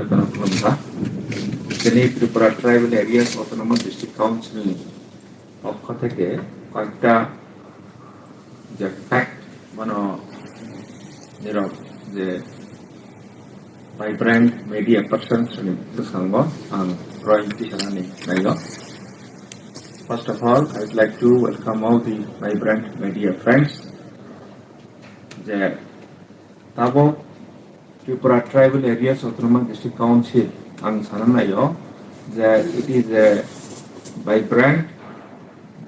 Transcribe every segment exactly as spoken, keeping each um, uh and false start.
Khulumkha. Chini Tripura Tribal Areas Autonomous District Council ni পক্ষ থেকে কয়েকটা যে ফ্যাক্ট, মানে, নিরব যে vibrant media person, bwskango ang drawing tisanani naigo. First of all, I would like to welcome all the vibrant media friends. Je tabok Tripura Tribal Areas Autonomous District Council ang sana naio je it is a vibrant,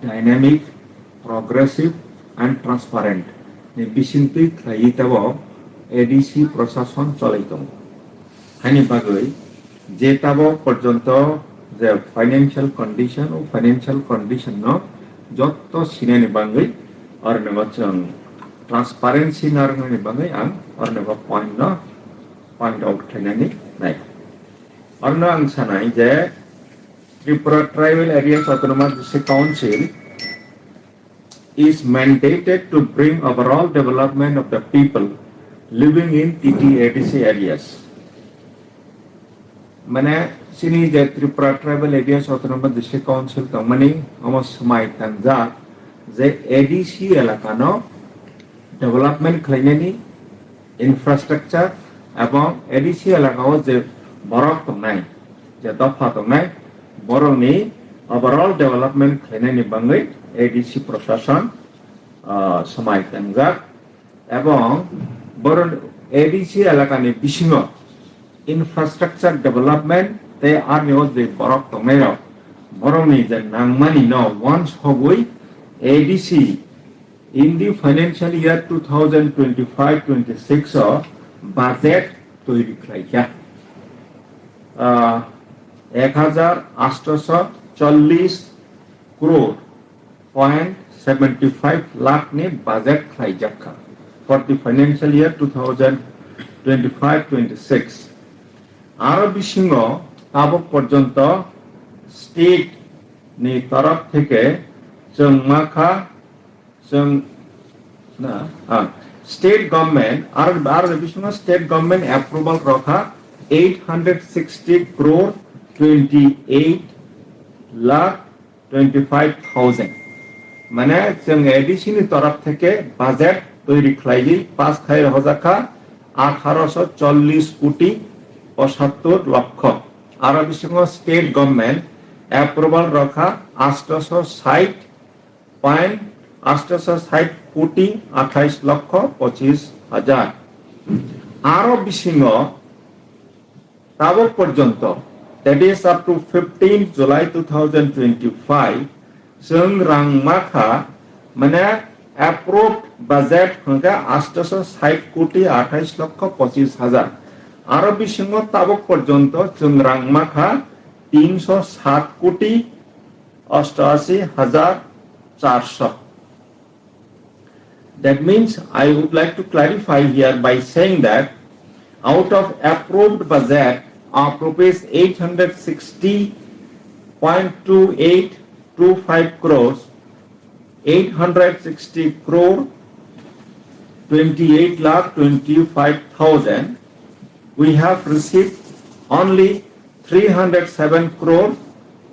dynamic, progressive and transparent ni bisingtwi khlaiwi tabok A D C prosason cholai tongo. Haini bagwi je tabok porjonto je financial condition, o financial condition no jotto sinani bagwi orni bo chwng transparency narwknani bagwi ang orni bo point no point out khlainani nai. Orno ang sanai je Tripura Tribal Areas Autonomous District Council is mandated to bring overall development of the people living in T T A D C areas. Mane chini je Tripura Tribal Areas Autonomous District Council tongmani omo swmai tangjak je A D C elakano development khlainani infrastructure ebong A D C elakao je borok tongnai, je dopha tongnai, borokni overall development khlainani bagwi A D C prosason, ah, swmai tangjak. Ebong borok A D C elakani bisingo infrastructure development tei arni o je borok tongnairok, borokni je nangmani no wansogwi A D C in the financial year two thousand twenty-five twenty-six o budget toiri khlaikha. Ah, ek hajar asto so chollis crore point seventy five lakh ni budget khlaijakha for the financial year two thousand twenty five twenty six. Aro bisingo tabok porjonto state ni torof theke chwng makha, chwng, na, ah, state government, aro, aro bisingo state government approval rokha eight hundred sixty crore twenty eight lakh twenty five thousand. Mane chwng A D C ni torof theke budget toiri khlaiwi pass khai rwjakha atharo so chollis koti pochattor lokho. Aro bisingo state government approval rokha asto so sait point asto so sait koti athais lokho pochis hajar. Aro bisingo tabok porjonto, that is up to fifteenth July two thousand twenty-five, chwng rang makha, mane approved budget hwnkhe asto so sait koti athais lokho pochis hajar. Aro bisingo tabok porjonto chwng rang makha tinso sat koti osto asi hajar charso. That means I would like to clarify here by saying that out of approved budget of rupees eight hundred sixty point two eight two five crores, eight hundred sixty crore twenty eight lakh twenty five thousand, we have received only three hundred seven crore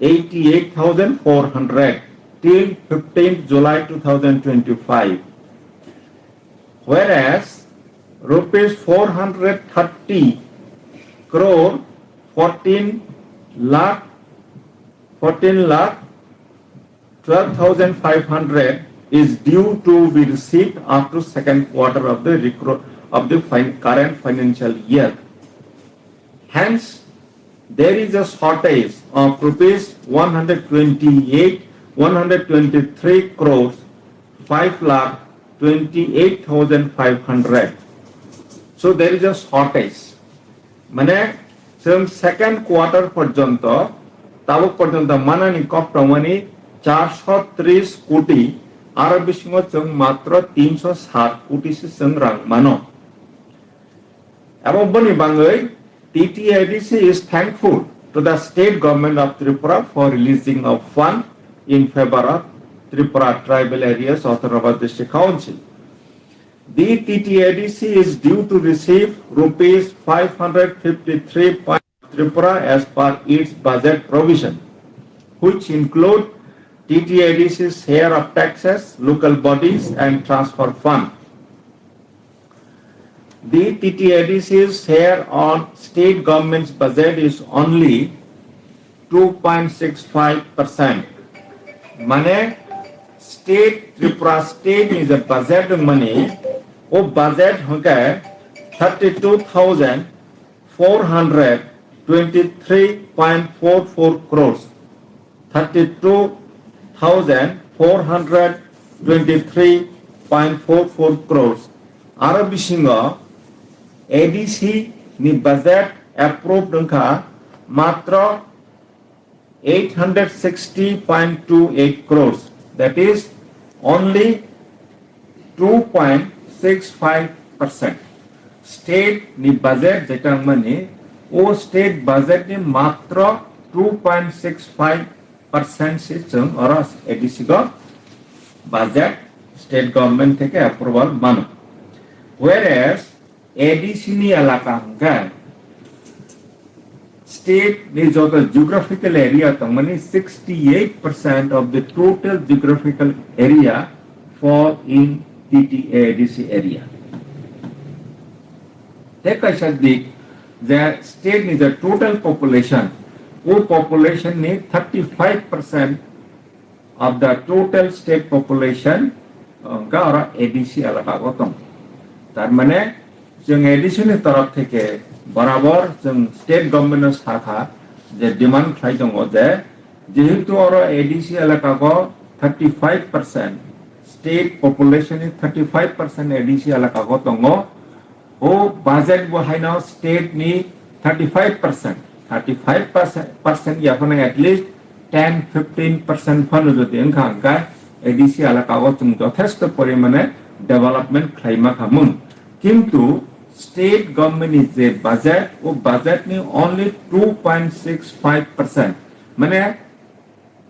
eighty eight thousand four hundred till fifteenth July two thousand twenty five. Whereas rupees four hundred thirty crore fourteen lakh, fourteen lakh twelve thousand five hundred is due to be received up to second quarter of the recro-, of the fin-, current financial year. Hence, there is a shortage of rupees one hundred twenty-eight, one hundred twenty-three crores five lakh twenty-eight thousand five hundred. So there is a shortage. Mane chwng second quarter porjonto, tabuk porjonto manani kok tongmani charso tris koti, aro bisingo chwng matro tinso sat koti se chwng rang mano. Abo boni bangwi T T A D C is thankful to the state government of Tripura for releasing of fund in favor of Tripura Tribal Areas Autonomous District Council. The T T A D C is due to receive rupees five hundred fifty-three Tripura as per its budget provision, which include T T A D C's share of taxes, local bodies and transfer fund. The T T A D C's share on state government's budget is only two point six five percent. Mane state, Tripura state ni je budget mani, o budget hwnkhe thirty two thousand four hundred twenty three point four four crores, thirty two thousand four hundred twenty three point four four crores. Aro bisingo A D C ni budget approved wngkha matro eight hundred sixty point two eight crores, that is only two point six five percent. State ni budget jeta mani, o state budget ni matro two point six five percent si chwng oro A D C go budget state government theke approval mano. Whereas A D C ni elaka hwnkhe state ni joto geographical area tongmani sixty eight percent of the total geographical area fall in T T A D C area. Tei kaisa dik je state ni je total population, o population ni thirty five percent of the total state population, wngkha oro A D C elaka o tong. Tar mane chwng A D C ni torop theke borabor chwng state government no sakha je demand khlai tongo je jehetu oro A D C elaka o thirty five percent, state population ni thirty five percent A D C elaka o tongo, o budget bo haino state ni thirty five percent, thirty five percent, percent ya phano at least ten fifteen percent phano jodi wngkha hwnkhe A D C elaka o chwng jothesto porimane development khlaima kha mung. Kintu state government ni je budget, o budget ni only two point six five percent, mane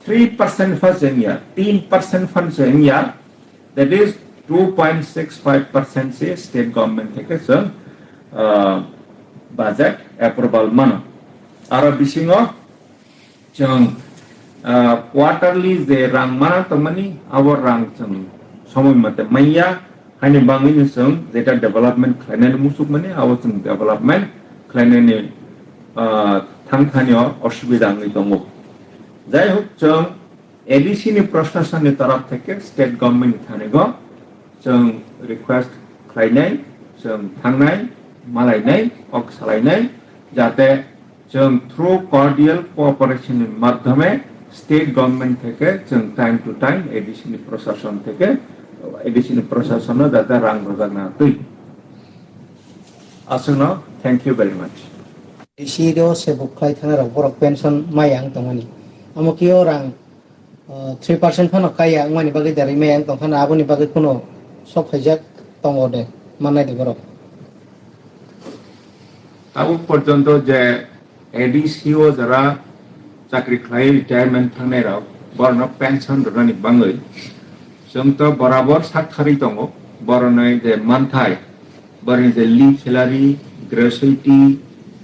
three percent pha se wngya, tin percent phan se wngya, that is two point six five percent se state government theke chwng, ah, budget approval mano. Aro bisingo chwng, ah, quarterly je rang mana tongmani, abo rang chwng somoi mate manya, Haini bagwi no chwng jeta development khlainani muchukmani, abo chwng development khlainani, ah, thangthani o osubida wngwi tongo. Jai hok, chwng A D C ni proshasan ni taraf theke state government ni thani go chwng request khlainai, chwng thangnai, malainai, kok salainai, jate Chwng through cordial cooperation ni madhyame state government theke chwng time to time A D C ni prosason theke, A D C ni prosason no jate rang rwjakna twi. Aswkno thank you very much. A D C o se buk khlai thana rok borok pension maya wng tongmani. Amo kio rang Ah, three percent phano kaya wngmani bagwi da rimai ang tongkha na, aboni bagwi kheno sok phaijak tongo de, mannai de borok. Tabuk porjonto je A D C o jara chakri khlai retirement thangnai rok, borno pension rwnani bagwi chwng to borabor sak thari tongo, boroni je manthai, Borni je leave salary, gratuity,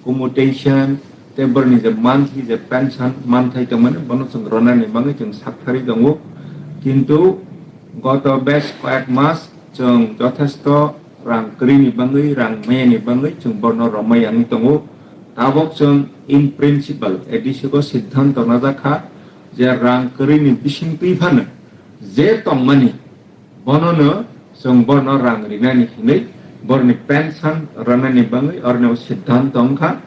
commutation, tei borni je monthly je pension manthai tongmani, bono chwng ronani bagwi chwng sakthari tongo. Kintu goto bes koyek mas chwng jothesto rang kwrwini bagwi, rang mayani bagwi chwng borno romai yangwi tongo. Tabok chwng in principle A D C o siddhanto najak kha je rang kwrwini bisingtwi phano je tongmani, Bonono chwng borno rang rinani hinwi borni pension rwnani bagwi oroni siddhanto wngkha.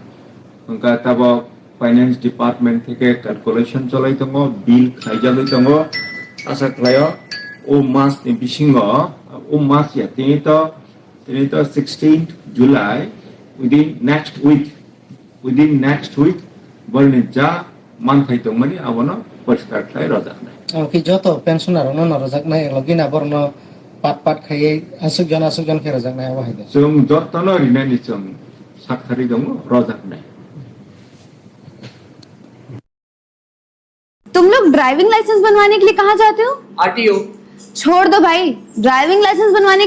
Wngkha tabok finance department theke calculation cholai tongo, bill khlaijagwi tongo. Asa khlaio o mas ni bisingo, o mas ya tini to, tini to sixteenth July, within next week, Within next week, borni ja manthai tongmani abono poriskar khlai rojaknai. Omo khe joto pensioner rokno no rojaknai, logina borokno pat pat khaiwi aswk jon aswk jon khe rojaknai abo hai de. Chwng jotono rinani chwng sakthari tongo, rojaknai. तुम लोग driving licence बनवाने के लिए कहाँ जाते हो? आरटीओ। छोड़ दो भाई, ड्राइविंग लाइसेंस बनवाने